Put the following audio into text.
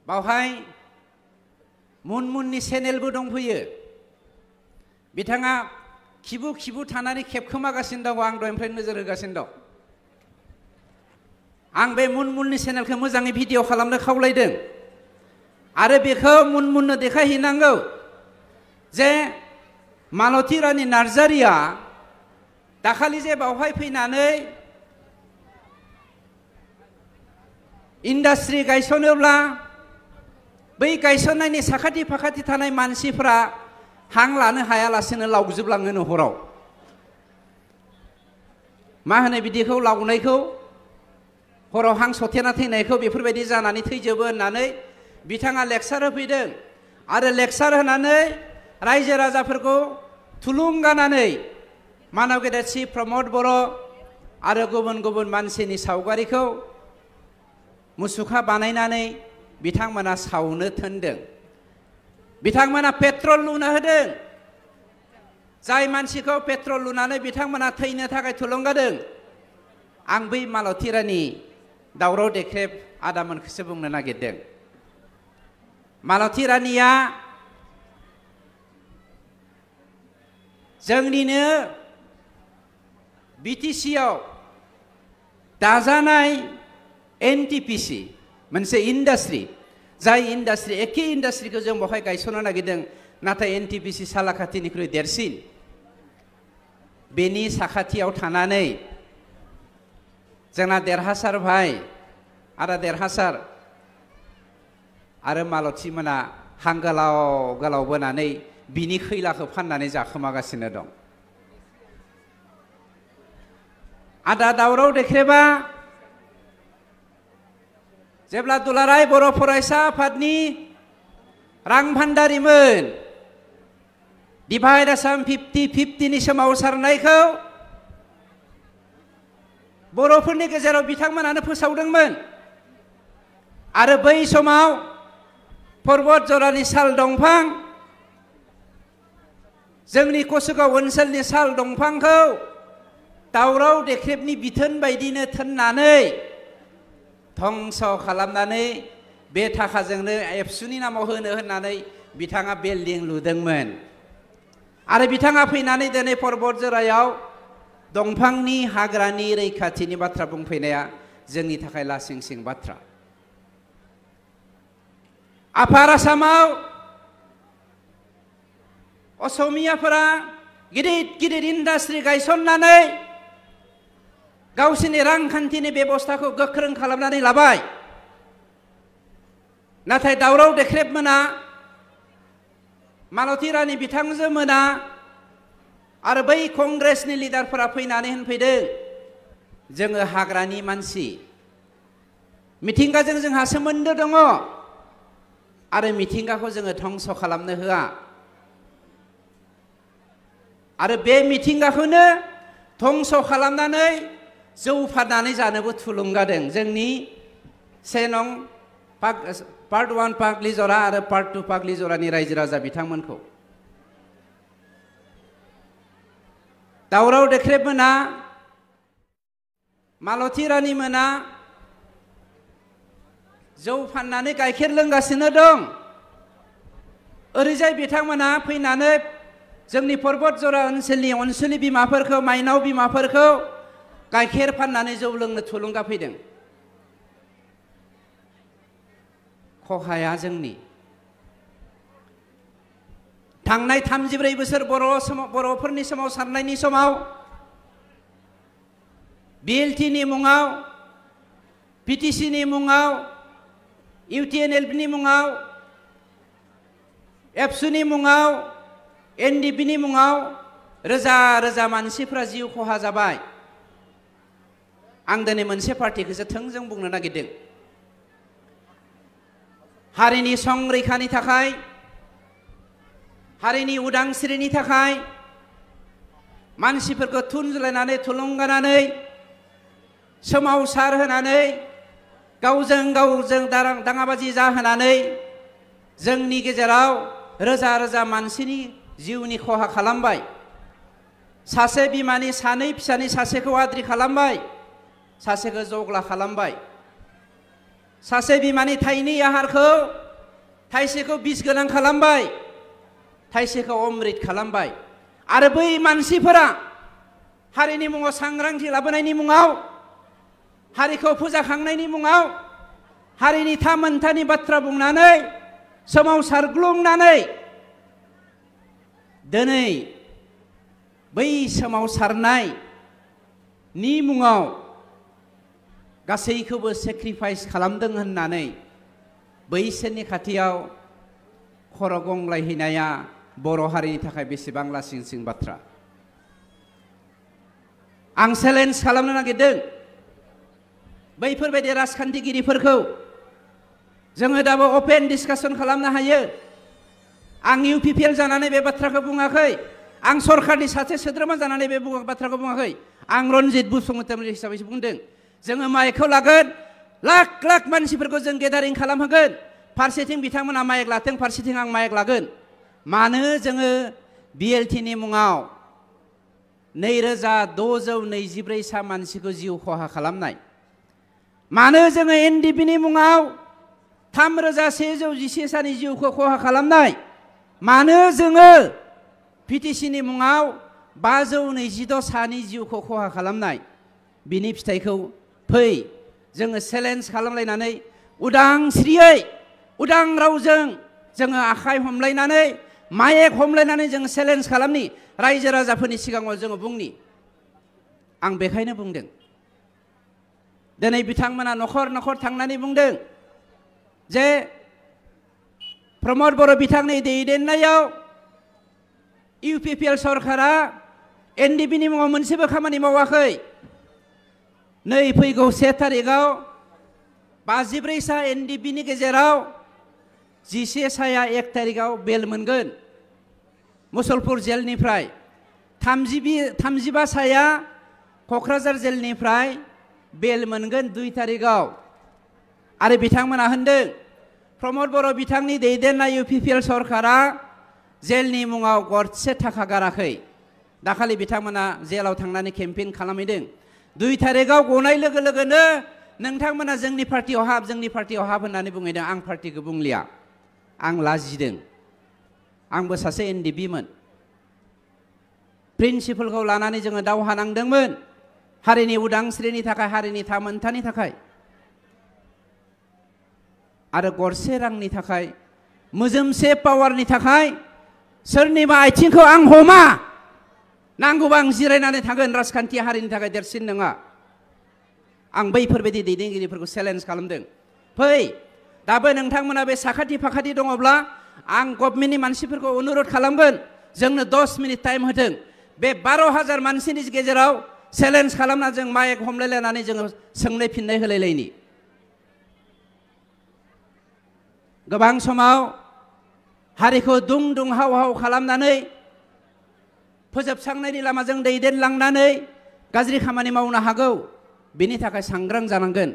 बावहाय मुनमुननि चेनेलबो दंफैयो बिथाङा खिबु खिबु थानानै खेबखोमागासिनो दं आं दहायनिफ्राय नोजोर होगासिनो दं आं बे मुनमुननि चेनेलखौ मोजाङै भिडिअ खालामनो खावलायदों आरो बेखौ मुनमुननो देखायहैनांगौ जे मालती रानी नार्जारिया दाखालि जे बावहाय फैनानै इन्डास्ट्रि गायसनोब्ला बै गायसननायनि साखाथि फाखाथि थानाय मानसिफ्रा हां लानो हायालासेनो लावजोबलाङो हराव मा होनो बिदिखौ लावनायखौ हराव हां सथेना थैनायखौ बेफोरबायदि जानानै थैजोबो होननानै बिथाङा लेक्सार होफैदों आरो लेक्सार होनानै रायजो राजाफोरखौ थुलुंगानानै मानव गेदेर श्री प्रमद बर' आरो गुबुन गुबुन मानसिनि सावगारिखौ मुसुखा बानायनानै बिथांमोना सावनो थोनदों बिथांमोना पेट्रल लुना होदों जाय मानसिखौ पेट्रल लुनानै बिथांमोना थैनो थाखाय थुलुंगादों आं बै मालती रानी दावराव देख्रेब आदामोनखौसो बुंनो नागिरदों मालती रानीया जोंनिनो बिटिसिआव दाजानाय एनटिपिसि मोनसे इन्डास्ट्रि जाय इन्डास्ट्रि एखे इन्डास्ट्रिखौ जों बेवहाय गायसननो नागिरदों नाथाय एनटिपिसि सालाकाथिनिख्रुइ देरसिन बेनि साखाथियाव थानानै जोंना देरहासार भाई आदा देरहासार आरो मालती मोना हां गोलाव गोलाव बोनानै बिनि खैलाखौ फाननानै जाखोमागासिनो दं आदा दावराव देख्रेबा जेब्ला दुलाराय बर' फरायसा आफादनि रां भान्डारिमोन डिभाइड आसाम 50-50नि सोमावसारनायखौ बर'फोरनि गेजेराव बिथांमोनानो फोसावदोंमोन आरो बै समाव पर्बत जरानि साल दंफां जोंनि कसुगाव ओनसोलनि साल दंफांखौ दावराव देख्रेबनि बिथोन बायदिनो थोननानै धंस खालामनानै बे थाखाजोंनो एबसुनि नामाव होनो होननानै बिथाङा बिल्डिं लुदोंमोन आरो बिथाङा फैनानै दिनै पर्बत जरायाव दंफांनि हाग्रानि रैखाथिनि बाथ्रा बुंफैनाया जोंनि थाखाय लासिंसिं बाथ्रा आफार आसामाव असमियाफोरा गिदिर गिदिर इन्डास्ट्रि गायसननानै गावसोरनि रांखान्थिनि बेबस्थाखौ गोख्रों खालामनानै लाबाय नाथाय दावराव देख्रेब मोना मालती रानी बिथांजो मोना आरो बै कंग्रेसनि लिडारफोरा फैनानै होनफैदों जोङो हाग्रानि मानसि मिथिंगाजों जोंहा सोमोन्दो दङ आरो मिथिंगाखौ जोङो धंस खालामनो होआ आरो बे मिथिंगाखौनो धंस खालामनानै जौ फाननानै जानोबो थुलुंगादों जोंनि से नं पार्ट 1 पाग्लिजरा आरो पार्ट 2 पाग्लिजरानि रायजो राजा बिथांमोनखौ दावराव देख्रेब मोना मालती रानी मोना जौ फाननानै गाइखेर लोंगासिनो दं ओरैजाय बिथांमोना फैनानै जोंनि पर्बत जरा ओनसोलनि अनसुलि बिमाफोरखौ माइनाव बिमाफोरखौ गाइखेर फाननानै जौ लोंनो थुलुंगा फैदों खहाया जोंनि थांनाय 34 बोसोर बर'फोरनि सोमावसारनायनि समाव बिएलटिनि मुङाव पिटिसिनि मुङाव इउटिएनएलनि मुङाव एबसुनि मुङाव एनडिपिनि मुङाव रोजा रोजा मानसिफ्रा जिउ खहा जाबाय आं दिनै मोनसे पार्टिखौसो थोंजों बुंनो नागिरदों हारिनि संरैखानि थाखाय हारिनि उदांस्रिनि थाखाय मानसिफोरखौ थुनज्लायनानै थुलुंगानानै सोमावसार होनानै गावजों दाङाबाजि जाहोनानै जोंनि गेजेराव रोजा रोजा मानसिनि जिउनि खहा खालामबाय सासे बिमानि सानै फिसानि सासेखौ आद्रि खालामबाय सासेखौ जग्ला खालामबाय सासे बिमानि थाइनि आहारखौ थाइसेखौ बिस गोनां खालामबाय, थाइसेखौ अमृत खालामबाय। आरो बै मानसिफोरा हारिनि मुङाव सांग्रांथि लाबोनायनि मुङाव, हारिखौ फोजाखांनायनि मुङाव, हारिनि थामोनथानि बाथ्रा बुंनानै सोमावसारग्लुंनानै दिनै बै सोमावसारनायनि मुङाव गासैखौबो सेक्रिफाइस खालामदों होननानै बैसोरनि खाथियाव खर' गंग्लायहैनाया बर' हारिनि थाखाय बेसेबां लासिंसिं बाथ्रा। आं चेलेन्ज खालामनो नागिरदों बैफोरबायदि राजखान्थिगिरिफोरखौ। जोङो दाबो अपेन डिसकासन खालामनो हायो। आं UPPL जानानै बे बाथ्राखौ बुङाखै, आं सरकारनि सासे सोद्रोमा जानानै बे बाथ्राखौ बुङाखै, आं रन्जित बसुमतारी हिसाबैसो बुंदों। जोङो माइकखौ लागोन, लाख लाख मानसिफोरखौ जों गेदारिं खालामहोगोन। फारसेथिं बिथांमोना माइक लाथों, फारसेथिं आं माइक लागोन। मानो जोङो BLTनि मुङाव 2624 सा मानसिखौ जिउ खहा खालामनाय? मानो जोङो NDPनि मुङाव 3111 सानि जिउखौ खहा खालामनाय? मानो जोङो PTCनि मुङाव 526 सानि जिउखौ खहा खालामनाय? बिनि फिथाइखौ फै जोङो चेलेन्ज खालामलायनानै उदांस्रियै, उदां रावजों जोङो आखाइ हमलायनानै, माइक हमलायनानै जोङो चेलेन्ज खालामनि, रायजो राजाफोरनि सिगाङाव जोङो बुंनि। आं बेखायनो बुंदों दिनै बिथांमोना न'खर न'खर थांनानै बुंदों जे प्रमद बर' बिथांनि दैदेननायाव UPPL सरकारा NDPनि मुङाव मोनसेबो खामानि मावाखै। नै फैगौ 1 थारिखआव 54 सा NDPनि गेजेराव 11 साया 1 थारिखआव बेल मोनगोन मुसलपुर जेलनिफ्राय। 35 साया क'क्राझार जेलनिफ्राय बेल मोनगोन 2 थारिखआव। आरो बिथांमोना होनदों प्रमद बर' बिथांनि दैदेननाय UPPL सरकारा जेलनि मुङाव गरसे थाखा गाराखै। दाखालि बिथांमोना जेलाव थांनानै केम्पेइन खालामहैदों। 2 थारिखआव गनाय लोगो लोगोनो नोंथांमोना जोंनि पार्टियाव हाब, जोंनि पार्टियाव हाब होननानै बुंहैदों। आं पार्टिखौ बुंलिया, आं लाजिदों। आंबो सासे NDPमोन। प्रिन्सिपलखौ लानानै जोङो दावहा नांदोंमोन, हारिनि उदांस्रिनि थाखाय, हारिनि थामोनथानि थाखाय। आरो गरसे रांनि थाखाय, मोजोमसे पावारनि थाखाय सोरनिबा आथिंखौ आं हमा। नांगौबा आं जिरायनानै थागोन, राजखान्थि हारिनि थाखाय देरसिन नङा। आं बैफोरबायदि दैदेनगिरिफोरखौ चेलेन्ज खालामदों। फै दाबो नोंथांमोना बे साखाथि फाखाथि दङब्ला आं गभर्नमेन्टनि मानसिफोरखौ अनुरोध खालामगोन, जोंनो 10 मिनिट टाइम होथों। बे 12,000 मानसिनि गेजेराव चेलेन्ज खालामना जों माइक हमलायलायनानै जोङो सोंनाय फिननाय होलायलायनि। गोबां समाव हारिखौ दुं दुं हाव हाव खालामनानै फोजोबस्रांनायनि लामाजों दैदेनलांनानै गाज्रि खामानि मावनो हागौ। बेनि थाखाय सांग्रां जानांगोन।